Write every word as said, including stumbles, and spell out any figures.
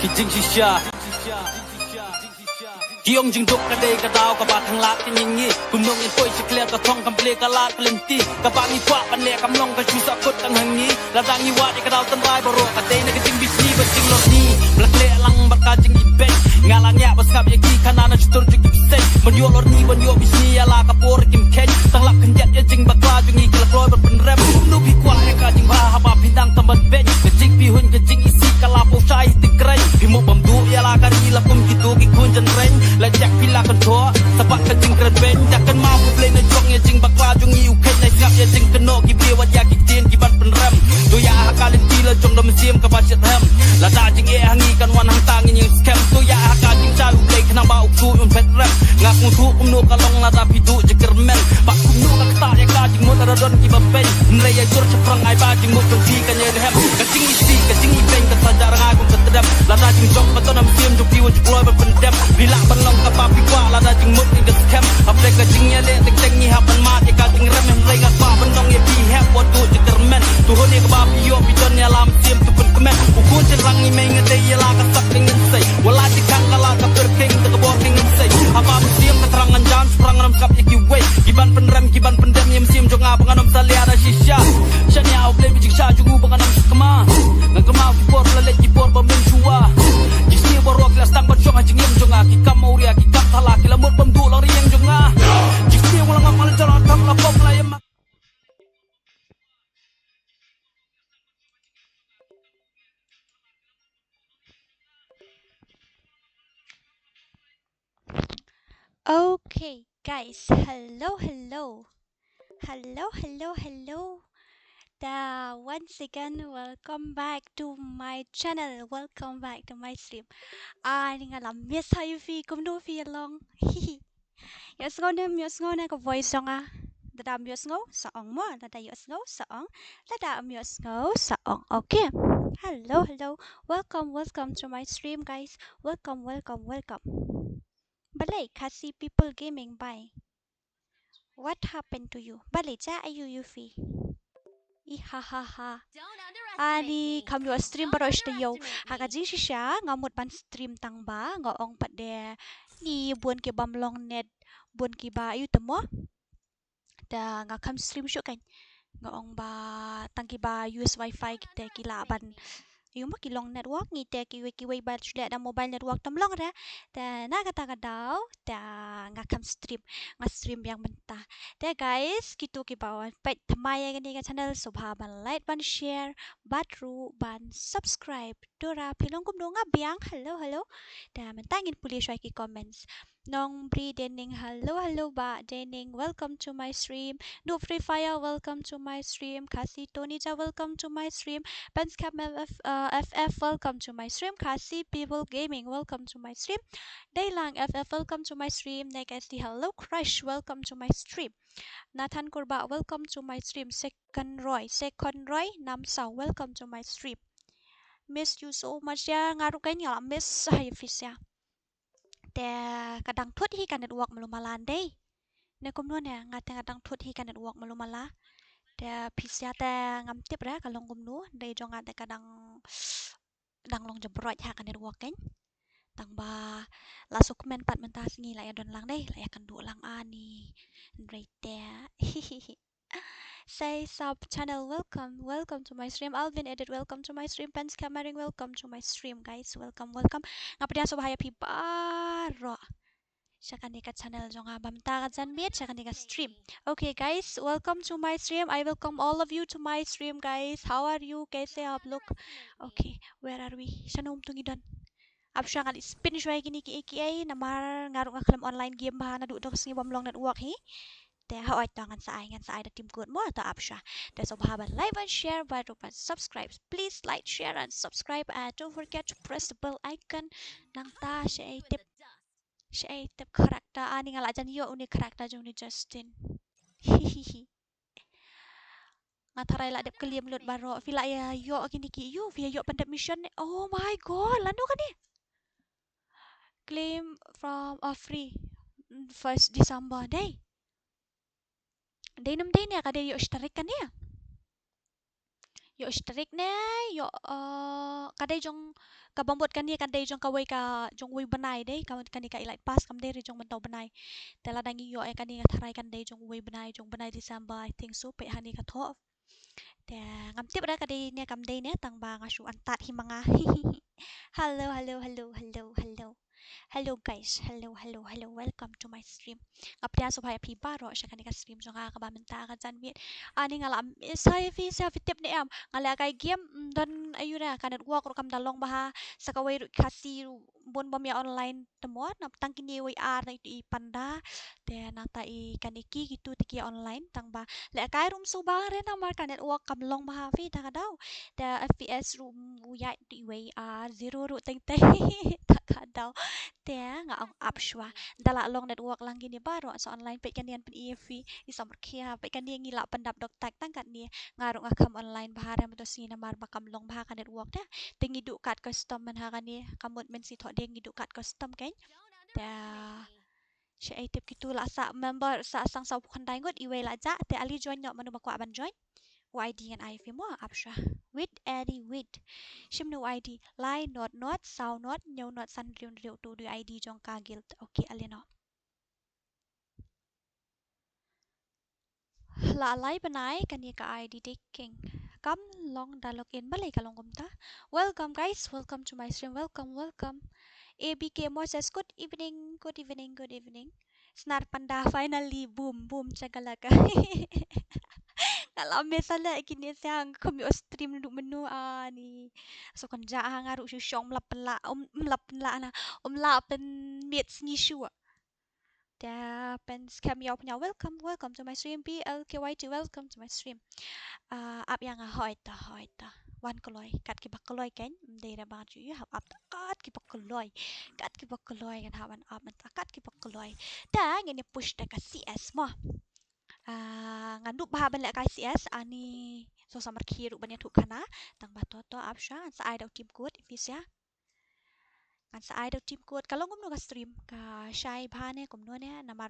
Ki jingshisha. Ki ong jingduk ka dei ka daw kaba thang lad ka ngi ngi. Kumno ngin poi sha clear ka thong kam plie ka lad ka lynti. Kaba ngi kwah ban leh kam long ka shu sah kut tang ha ngi. Lada ngi wad ïa ka daw tynrai baroh ka dei na ka jingbishni bad jinglorni. Ba la khleh lang bad ka jingibeiñ. Nga la ngiah ba sngap ïa ki khana na shutur jong ki bseiñ. Ban ïoh lorni ban ïoh bishni ïa la ka por kim kheiñ. Tang lap khyndiat ïa jingbakla jong ngi ki la kloi ban pynrem. Kumno phi kwah ïa ka jingbha haba phi dang tam ban beiñ. Ka jingpyrhuh ka jingisih ka la pynshai ti kreiñ. Phi mo bam duh ïa la ka ri la kum kito ki khun jynreiñ. La jak phi la kyntoh sa bad ka jingkren beiñ. Dak kynmaw U Blei na jong ïa jingbakla jong ngi u kheiñ. Nai sngap ïa jingkynnoh ki briew wat ïa ki ktien ki ban pynrem. To ïa ha ka lynti la jong da mynsiem kaba shitrhem. Lada jingeh ha ngi kan wan hangta ngin ïeng skhem. To ïa ha ka jingshai U Blei khnang ba u ksuid un phet rem. Nga sngewthuh kumno ka long lada phi duh jingkyrmen. Bad kumno ka ktah ïa ka jingmut lada don kiba beiñ. Hynrei ïa jur shaphrang ai ba jingmut jong phi kan ïai rhem. Ka jingisih ka jingibeiñ ka sa jah rngai kum ka tdem. Lada jingjop ka don ha mynsiem jong phi wat ju kloi ban pyndem. Phi lah ban long kaba phi kwah lada jingmut ngin ka skhem. Hapdeng ka jingïaleh teng teng ngi hap ban mad ïa ka jingrem. Hynrei nga kwah ban ong ïa phi hep wat duh jingkyrmen. To hun ïa kaba phi ïoh phi don ïa la mynsiem to pynkmen. U khun shynrang ngi mei nga dei ïa la ka sap ka nginsei. Wat la jingkhang ka la ka pyrkhing da ka bor ka nginsei. Haba mynsiem ka thrang ngan jan shaphrang ngan ym sngap ïa kiwei. Ki ban pynrem ki ban pyndem ïa mynsiem jong nga ba ngan ym salia da shisha. Shania U Blei ba jingshah jong u ba ngan ym sakma. Ngan kynmaw ki por la leit ki por ba mynshuwa. Ki sniew baroh ki la sdang ban shong ha jingim jong nga. Ki kam awria ki kam thala ki la mut bam duh lang riang jong nga. Ki sniew la ngam la jala tam la pop la ïa ma. Okay, guys. Hello, hello. Hello, hello, hello. Ta, once again, welcome back to my channel. Welcome back to my stream. Ah, ni nga la miss ha ïa phi, kumno phi long. Ïohsngew ne ym ïohsngew na ka voice jong nga. Lada ym ïohsngew sa ong mo, lada ïohsngew sa ong, lada ym ïohsngew sa ong. Okay. Hello, hello. Welcome, welcome to my stream, guys. Welcome, welcome, welcome. Balei Khasi People Gaming, bye. What happened to you? Balei ja aïu ïa phi? I ha ha ha. Ani kham ïoh stream baroh shi taïew. Ha ka jingshisha nga mut ban stream tang ba nga ong pat de ngi bun ki bym long net, bun kiba aïu te mo. Te nga kham stream shuh kan. Nga ong ba tang kiba use wifi kite ki lah ban aïu mo ki long network, ngi te kiwei kiwei ba shu leh da mobile network tam long re. Te na kata ka daw te nga kham stream, nga stream biang mynta. Te guys, kito kiba wan peit thymmai ïa kane ka channel sngewbha ban like, ban share bad ruh ban subscribe. Tura phi long kumno nga biang. Hello, hello. Te mynta ngin pule shuwa ki comments. Nongbri Dening, hello, hello, Bah Dening, welcome to my stream. Noob Free Fire, welcome to my stream. Khasi Tonija, welcome to my stream. Penskap F F, uh, F F, welcome to my stream. Khasi People Gaming, welcome to my stream. Deilang F F, welcome to my stream. Nek S D, hello, Crush, welcome to my stream. Nathan Kurbah, welcome to my stream. Second Roy, Second Roy Namsaw, welcome to my stream. Miss you so much, ya, nga ruh kan ïa la miss ha ïa phi sha. Te ka dang thut hi ka network malu mala ndei. Ne kumno ne, nga te ka dang thut hi ka network malu mala. Te phi sha te ngam tip re ka long kumno, dei jong nga te ka dang, dang long jabrot ha ka network kan. Tang ba la suk men pat mynta sngi la ïa don lang dei, la ïa kynduh lang ani. Hynrei te. Say sub channel, welcome, welcome to my stream. Alvin Edit, welcome to my stream. Pens Kamaring, welcome to my stream, guys. Welcome, welcome. Nga pdiang sngewbha ïa phi baroh sha kane ka channel jong nga ba mynta ka janmiet sha kane ka stream. Okay, guys, welcome to my stream. I welcome all of you to my stream, guys. How are you? Kaise aap log? Okay, where are we? Shano ym tu ngi don? Ap shuwa nga leit spin shuwa ïa kine kiei kiei namar nga ruh nga khlem online game bha naduh da ka sngi bym long network hi. Te hooid to ngan sa ai, ngan sa ai da tim kut mo to ap shuwa. Te sngewbha ban like, ban share, bad ruh ban subscribe. Please like, share and subscribe and don't forget to press the bell icon. Nangta shaei tip, shaei tip character ani nga la jan ïoh une character jong une Justin. Hihihi. Nga tharai la dep claim lut baroh. Phi la ïa ïoh kine ki ïu, phi ïa ïoh pyndep mission ne. Oh my god, lano kane? Claim from a free first December dei. Dei nam dei ne ka dei ïoh shi tarik kane. Ïoh shi tarik ne, ïoh, eh, ka dei jong, ka bamut kane ka dei jong kawei ka, jong wei bnai dei, ka, kane ka Elite Pass kam dei re jong mynta u bnai. Te lada ngi ïoh ïa kane nga tharai kan dei jong wei bnai, jong bnai December, I think so, peit ha kane ka thoh. Te ngam tip re ka dei ne kam dei ne, tang ba nga shu antad hi ma nga. Hello, hello, hello, hello, hello. Hello guys, hello, hello, hello, welcome to my stream. Nga pdiang sngewbha ïa phi baroh sha kane ka stream jong nga kaba mynta ka janmiet. Ani nga la, eh, sa ïa phi, sa ïa phi tip ne em. Nga leh kai game, mm, don aïu re ka network ruh kam da long bha, sa kawei ruh Khasi ruh bun bym ïa online te mo, na tang kine wei ar na itu i panda. Te nangta i kane ki kitu te ki online tang ba leh kai ruh ym sngewbha re namar ka network kam long bha phi ta ka daw. Te F P S ruh u ïaid tu iwei ar zero ruh teng teng ta ka daw. Te nga ong ap shuwa. Da la long network lang kine baroh sa online peit kane ngan pyni ïa phi. I samar khia peit kane ngi la pyndap dok tak tang katne. Nga ruh nga kham online bha re mynta sngi namar ba kam long bha ka network te. Te ngi duh kat custom man ha kane ka mut men si thoh de ngi duh kat custom kein. Te Sha ei tip kitu la sa member sa sang saw phew khyndai ngut iwei la jah te ale join noh mano ba kwah ban join. U I D ngan ai phi mo ap sha. Wait, Eddie, wait. Shim na u I D lai not not saw not hynñiew not san hynriew hynriew tu du I D jong ka guild. Okay, ale noh. La lai bnai kane ka I D dei king. Kam long da log in balei ka long kumta. Welcome guys, welcome to my stream. Welcome, welcome. A B K Moses, good evening, good evening, good evening. Snar panda finally boom boom chakalaka. Nga la mesa le kine siang kham ïoh stream duk menu ani. So kan ja ha nga ruh shu shong mlap pela um mlap pela na um la pen miet sngi shu. Te pen scam ïa u pynïaw, welcome, welcome to my stream. B L K Y T, welcome to my stream. Ah, ap ïa nga, hoi ta, hoi ta. Wan kloi, kat kiba kloi kan, ym dei re ba nga ju ïa hap ap ta, kat kiba kloi. Kat kiba kloi kan hap wan ap mynta, kat kiba kloi. Te ngin ïa push da ka C S mo. Ah, nga dup bha ban leh ka C S, ani so samar khi ruh ban ïathuh khana, tang ba to to ap sha, sa ai da u team code, if you see. Ngan sa ai da u team code, ka long kumno ka stream, ka shai bha ne kumno ne, namar